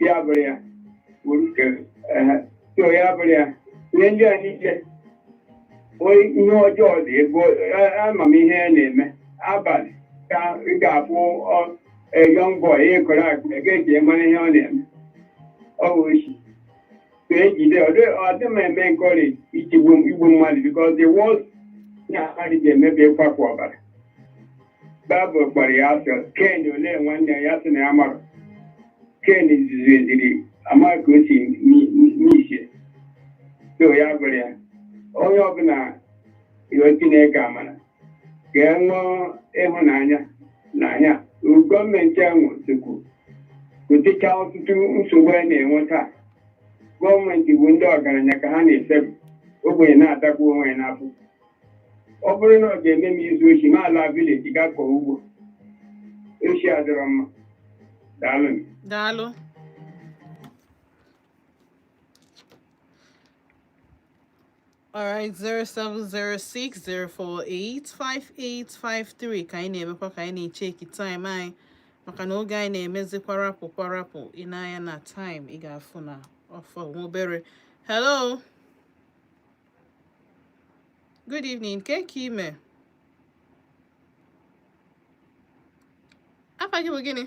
ya bụrụ ya so ya bụrụ ya, ihe ndị a niile, ihe ọjọọ dị ebe amamihe ya na-eme. Abalị ka ị ga-afụ young boy ịkọrọ akụ ga-eji mara ihe ọ na-eme, ọ bụ oshi. So ejide ọ dị m eme encourage itigbu igbu mmadụ, because the worst na mmadụ ga-emebi ịkwapụ ọbara. Baịbụl kpọrọ ya asị. Ken olee nwanne ya sị na ya mara Ken ziri eziri ama ka o si misie. So ya bụrụ ya, onye ọbụla yọọ Chineke amara ka e nwee ịhụnanya na ya. Gọọmenti ahụ sokwu gotecha ọtụtụ nsogbu a na-enwe taa. Gọọmenti bụ ndị ọgaranya ka ha na-efebụ, ogbenye na-atakwu onwe ya n'afọ. Ọ bụrụ na ọ ga-eme m izu ohi, ma ala village gaa kọọ ugbo. Oshi adịrọ mma. Daalụ. Daalụ. All right, 07060485853 ka anyị na-emekwa ka anyị na-echeki time anyị, maka na oge anyị na-emezi kwarapụ kwarapụ. Ị na-anya na time, ị ga-afụ na ọfọ nwa obere. Hello, good evening. Ke ka ime? Afa gị bụ gịnị?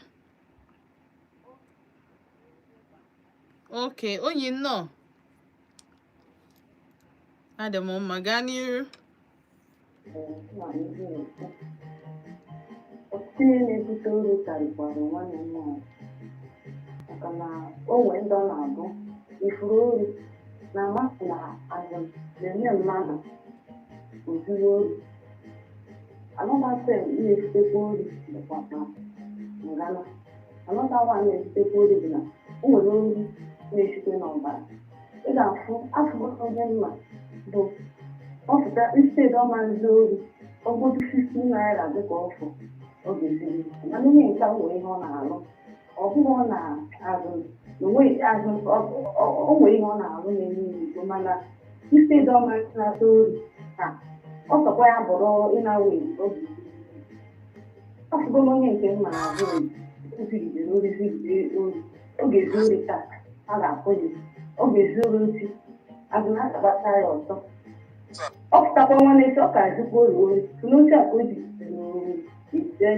Okay, onye nnọọ. Adị m mma, gaa n'iru. Ọtụtụ ihe na-ebute ori karịkwara, nwanne m nwaanyị, maka na o nwee ndị ọ na-abụ ifuru ori na amasị na azụ na-eme mmadụ ozuru ori. Another thing na-ebutekwa ori bụkwa na ngana. Another one na-ebutekwa ori bụ na o nwere ori na-esite n'ọbara. Ị ga-afụ afụ onye mma bụ ọpụta instead ọma nzu ori ọgọdụ 50 naira dịka ọfụ ọ ga-eziri, mana onye nke a nwere ihe ọ na-alụ, ọ bụghị ọ na-azụ na onweghị azụ, o nwere ihe ọ na-alụ na-enye ya ego, mana instead ọma na-ata ori ka ọ sọkwa ya bụrụ ịna-awa ọ ga-eziri. Afụgo m onye nke mma na-azụ ori, zigidere ori, zigide ori, ọ ga-ezu ori taa, a ga-akpọ ya, ọ ga-ezu ori otu azụ na akabata ya ọtọ, ọ pụtakwa nwanne echi ọ ka azụkwa ori ori n'oche a ka o ji ejide ya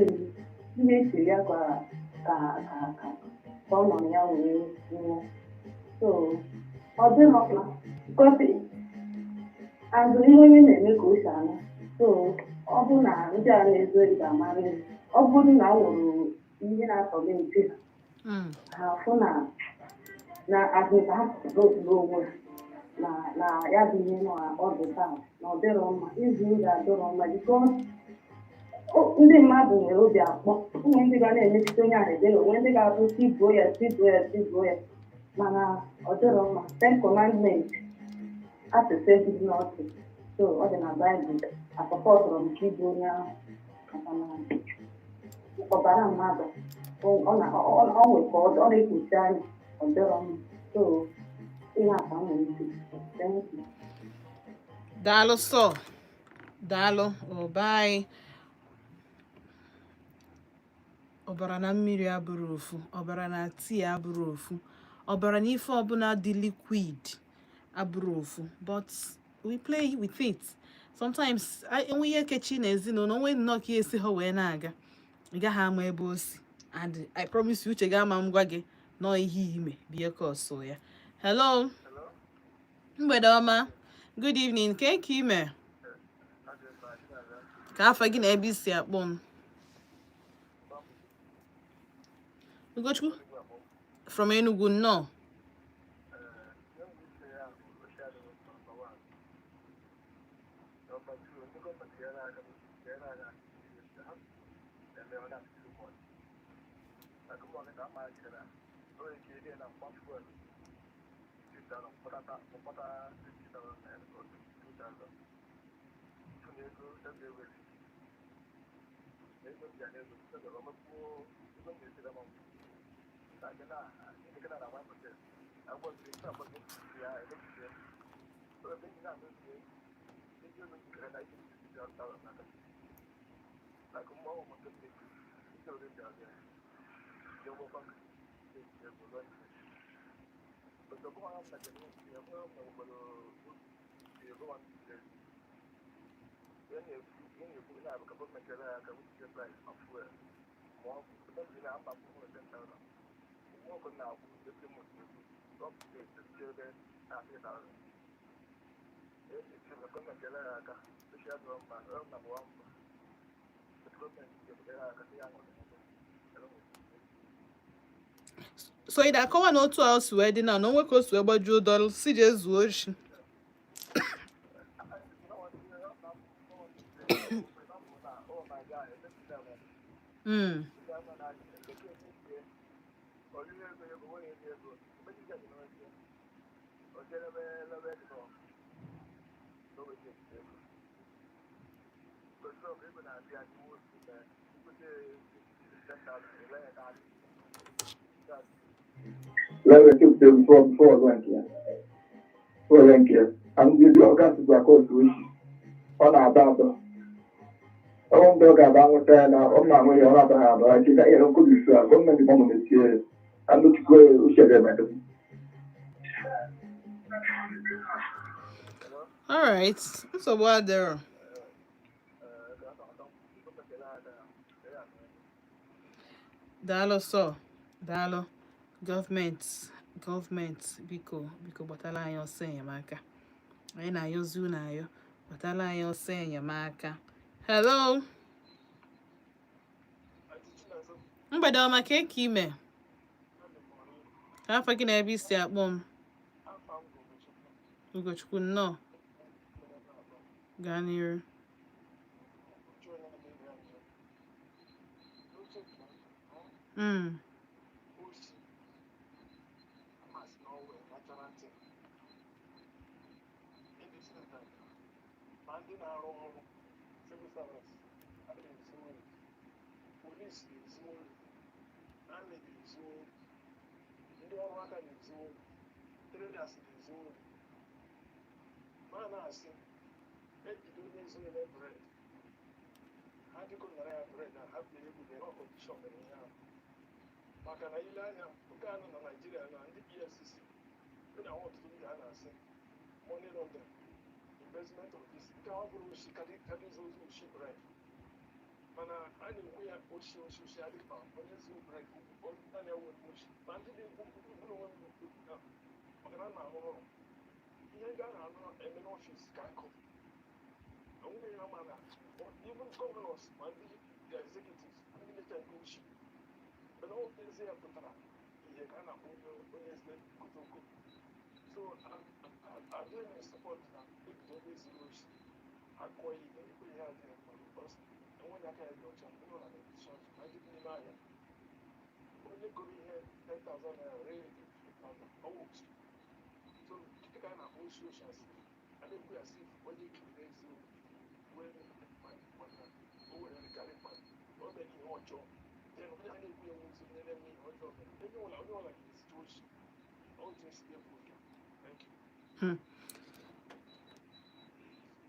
ihe echiri ya ka ka ka ka ka ọ nọ na ya wee nwụọ. So ọ dịrọ mma because azụ ihe onye na-eme ka o si ana. So ọ bụ na ndị a na-ezu ori ga-amara ihe ọ bụrụ na ọ nwere ihe na-atọgbu ntị ha, ha afụ na na azụ ka ha sọrọ onwe ha na na ya bụ ihe na ọ dị taa na ọ dịrọ mma. Izu ori adịrọ mma because ndị mmadụ nwere obi akpọ. Onwe ndị ga na-emechite onye ahụ ebere, onwe ndị ga-abụ tibuo ya, tibuo ya, tibuo ya, mana ọ dịrọ mma. Ten Commandment asụsụ ebighị n'ọchị, so ọ dị na Baịbụl asọpọtụrụ m ka ịbụ onye ahụ, maka na ọbara mmadụ ọ na ọ nwe ka ọ na-ekpuchi anya. Ọ dịrọ mma. So ihe a ka m nwere ike. Thank you. Daalụ sọ, daalụ. Oh, bye. Ọbara na mmiri abụrụ ofu, ọbara na tii abụrụ ofu. Ọbara na ife ọbụla dị liquid abụrụ ofu, but we play with it sometimes. Enwe ihe kechi na ezinụlọ onwe nnọọ ka esi ha wee na-aga, ị gaghị ama ebe o si. And I promise you, Uche ga-ama m gwa gị nọọ ihe ime bie ka ọsọ ya. Hello, mgbede ọma, good evening. Ke ka ime, ka afọ gị na ebe isi akpọ m? Ugochukwu from Enugu, nnọọ. So ị na-akọwa na otu a o si wee dị na onwe ka o si wee gbajuo dọlụ si jee zuo oshi? Lewe chepụta before ọzọ nke ya. Ọzọ nke ya. And ndị ọga sikwa aka otu oshi. Ọ na-aba aba. Ọ mgbe ọ ga-aba nweta ya na ọ na-ahụ ya, ọ na-abaghị aba. Cheta ihe nkobi isu a, gọọmenti gbanwe metie ya. Anụchukwu ya uche ga-eme. All right, nsogbu adịrọ. Daalụ sọ, daalụ. Gọọmenti, gọọmenti, biko, biko, gbatala anyị ọsọ enyemaka. Anyị na-ayọzi unu ayọ, gbatala anyị ọsọ enyemaka. Hello, mgbede ọma, ka eke ime, ka afọ gị na ebe isi akpọ m? Ugochukwu, nnọọ, gaa n'iru.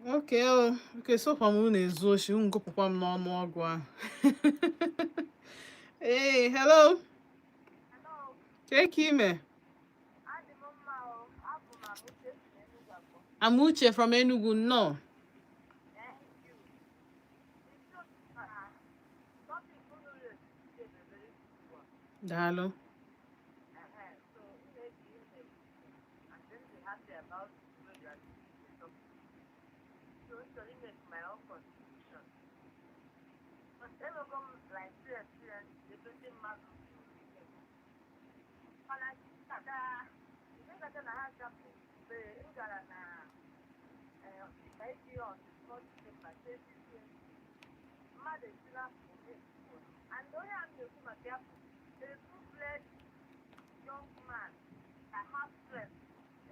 Okay, oh, okay, so far m na-ezu oshi, unu gụpụkwa m n'ọnụ ọgụ ahụ. Hey, hello. Ke ka ime? Amuche from Enugu, nnọọ. Thank you. The truth, topic unu raised today is a very good one. Daalụ. So, maybe you and then be happy about the way you are treating the topic. So, actually make my own contribution. But enwego m like two experience ebe ndị mmadụ zuru ike. Mana nke kacha na ha chapụ mgbe m gara na iji on the 4th December 2020, mmadụ esila phone, and onye a m na-ekwu maka ya bụ a full-fledged young man that has strength,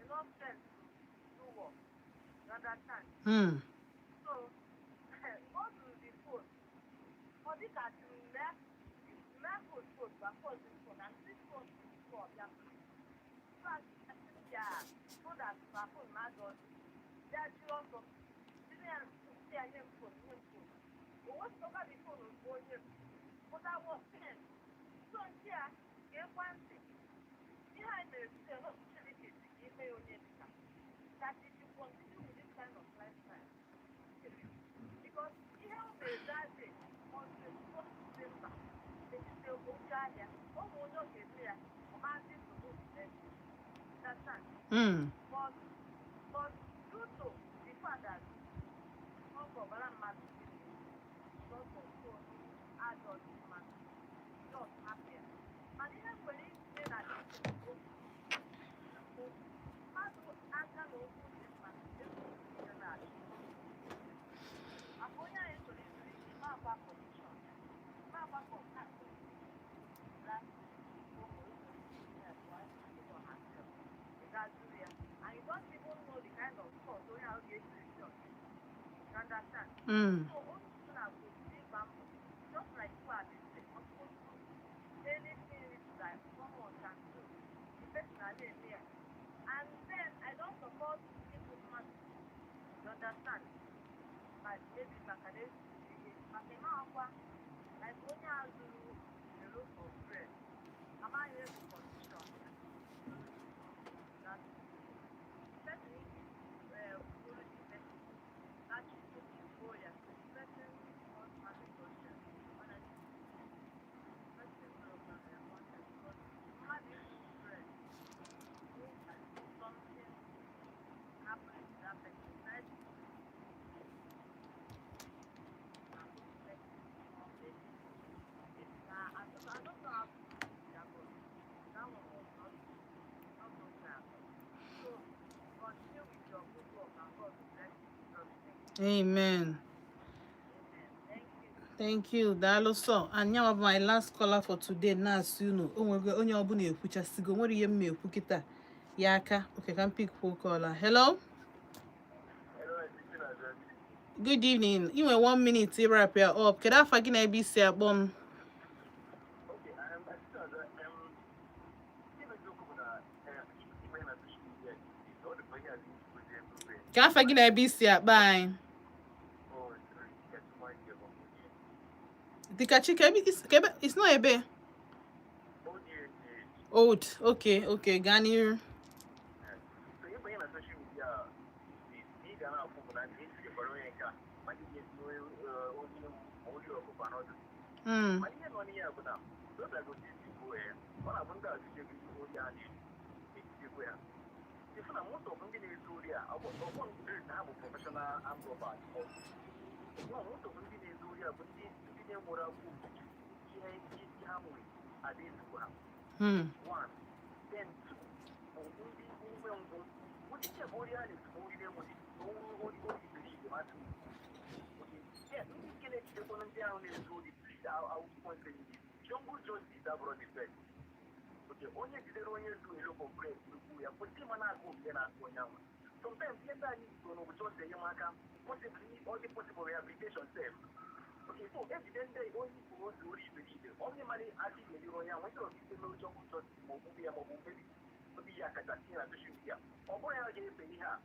enough strength to do work. You understand? Hmm. So, mgbe ọ zụrụ the phone, ọ dị ka tụrụ mee phone gba phone the phone and this phone before bịa. So, ya so that ma phone ma adọzi, ya jiri ọsọ, tinye ya si ya nye m phone, nye m phone. O wepụtakwa the phone ozugbo onye m, pụta was 10. So nke a ka ekwentị ihe anyị mere today, no Chineke si ka ime ya onye dịka that if you continue with this kind of lifestyle, because ihe o mere that day on 24th December, etiti oke ahịa, ọ bụ onye ọ ga-eme ya, ọ ma dị nsogbu. Understand? But due to the fact that ọ bụ ọbara mmadụ because of phone adult mmadụ just hapụ ya. Mana ihe m nwere itinye na this bụ mmadụ aka na okwu dị mma ihe na-achị maka onye anyị chọrọ izuru ike ma agba condition ya ma agba contact that ya, and you don't even know the kind of thought onye ahụ ga-esi on. You understand? Mm. So onye ọbụla kwesịrị ịgba mbọ, just like you are listening, supposed to anything that someone can do, the person na na-eme ya. And then I don't support people mmadụ, you understand? Like maybe maka na ezuru ihe maka ịma akwa, like onye a zuru a loaf of bread, amaghị ego condition ya. That the person bụrụ the person achịkwu igbo ya, the person must have a conscience. Honestly, the person will have a conscience, because mmadụ izuru bread means that something happening to that person inside na person or maybe it's na I don't know how to put it that, but that one was not okay at all. So continue with your good work and God will bless you in Jesus' name. Amen. Amen. Thank you. Thank you. Daalụ sọ. And ya bụ my last caller for today. Na-asị unu o nwego onye ọbụla ekwuchasigo nwere ihe m ma ekwu kịta ya aka. Okay, ka m pick phone caller. Hello? Good evening. Ị nwere one minute to wrap ya up. Kedu afa gị na ebe isi akpọ m? Okay, ihe eziokwu bụ na ime na social media is all the money has been put everywhere. Ka afa gị na ebe isi akpọ anyị? Oh, sorry, get my idea of Dịka Chike, ebe ka ebe it's not ebe. Oh, dear, dear. Old. Okay, gaa n'iru. So ihe banyere na social media is ị ga na-afụ bụ na ndị esikwara onye nke a ma ndị ga-esi onye onye ọkụkọ anọdụ. Mana ihe nọ n'ihe a bụ na dọdagosi igbo ya, ọ na-abụ ndị azụchego ori a na-ejidekwa ya. Ifu na most of ndị na-ezu ori a, ọ bụ ndị na ha bụ professional armed robbers. No, most of ndị na-ezu ori a bụ ndị na-enwere akwụkwọ ihe ha nwe ada ezigbo ha. One. Then two, bụ ndị umengwụ. Ndị che bụ ori a na-ezu bụ ori na-enweghị ori ori iberibe ma tụ. Okay. Yeah, ndị nke na-ejidekwanụ ndị ahụ na-ezu ori, please, I will keep on saying this. Jungle justice abụrụ the best. Okay, onye jidere onye zu a loaf of bread egbu ya, kwesị ịma na-agụ omume na-agụ onye ahụ. Sometimes ihe ndị anyị so n'obodo chọọchị enyemaka, possibly ọ dị possible rehabilitation sef. Okay, so ejide ndị onye ikwu ozu ori iberibe, onye mara aka ga-enyere onye ahụ, instead of ite mere jungle justice ma ọ bụ ya ma ọ bụ mebi obi ya kacha tinye na social media. Ọ bụrụ ya ga-efe ihe a,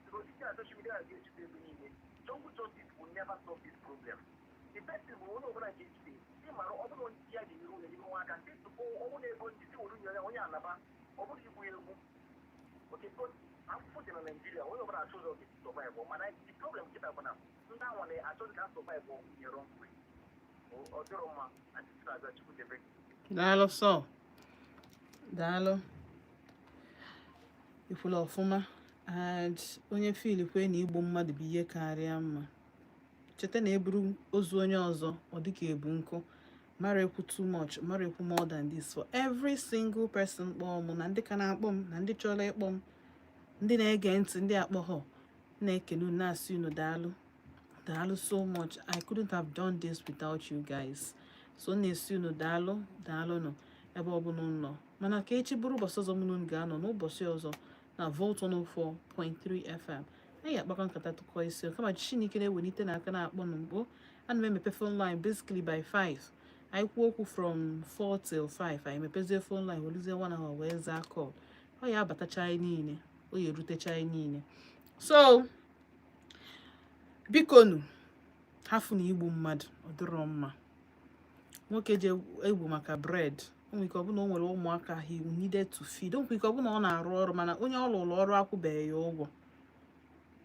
because itinye na social media ga-ejide ebe niile. Jungle justice will never solve this problem. The best thing bụ onye ọbụla ga-ejide ịmara ọ bụrụ ndị ya ga-enyere onye nyere nwa aka ndị tupu ọnwụ na-ego ndị si were nye ya onye alaba, ọ bụrụ igbu ya egbu. Okay, but Afụfụ dị na Naijiria, onye ọbụla achọ ụzọ ga-esi survive, mana the problem kịta bụ na ndị anwa na-achọzi ka survive in wrong way. Ọ dịrọ mma. Aunty Chinaza, Chukwu debe gị. Daalụ sọ, daalụ, ikwula ọfụma. And onye feel kwe na igbu mmadụ bụ ihe karịa mma, cheta na eburu ozu onye ọzọ, ọ dịka ebu nkụ. Mara ekwu too much, mara ekwu more than this. For every single person kpọọ m, na ndị ka na-akpọ m, na ndị chọrọ ịkpọ m, ndị na-ege ntị, ndị akpọghọ, na-ekele unu, na-asị unu daalụ, daalụ so much. I couldn't have done this without you guys, so m na-esi unu daalụ, daalụ nụ ebe ọbụla unu nọ. Mana ka echi bụrụ ụbọchị ọzọ mụ na unu ga-anọ n'ụbọchị ọzọ na Volt 104.3 FM. Anyị ga-akpakọ nkata, tụkọ isi. Kama Chineke na-ewelite n'aka na-akpọ na mkpo. Ana m emepe phone line basically by 5. Anyị kwuo okwu from 4 till 5, anyị mepezie phone line, weluzie one hour wee zaa call. Ọ ya abatacha anyị niile, o ya erutecha anyị niile. So bikonu, hafụ na igbu mmadụ, ọ dịrọ mma. Nwoke ji egwu maka bread, o nwere ike ọ bụ na o nwere ụmụaka he needed to feed. O nwere ike ọ bụ na ọ na-arụ ọrụ, mana onye ọ lụrụ ọrụ akwụbeghị ya ụgwọ.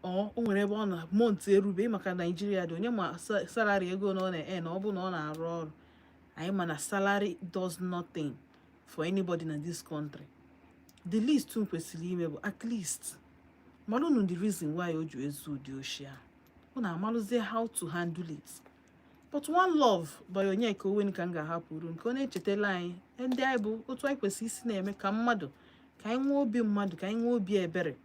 Ọ o nwere ebe ọ na month erube, maka Naijiria dị, onye ma salary ego na ọ na-e na ọ bụ na ọ na-arụ ọrụ. Anyị ma na salary does nothing for anybody na this country. The least unu kwesịrị ime bụ at least malụnụ the reason why o ji ezu ụdị oshi ahụ. Unu amalụzie how to handle it. But One Love by Onyeka Owen ka m ga-ahapụrụ, nke ọ na-echetala anyị ndị anyị bụ, otu anyị kwesịrị isi na-eme ka mmadụ, ka anyị nwee obi mmadụ, ka anyị nwee obi ebere,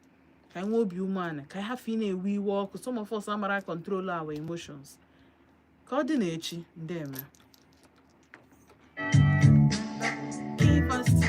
ka anyị nwee obi umeala, ka anyị hafụ ị na-ewe iwe ọkụ. Some of us amara control our emotions. Ka ọ dị na echi, ndeme. Keep us.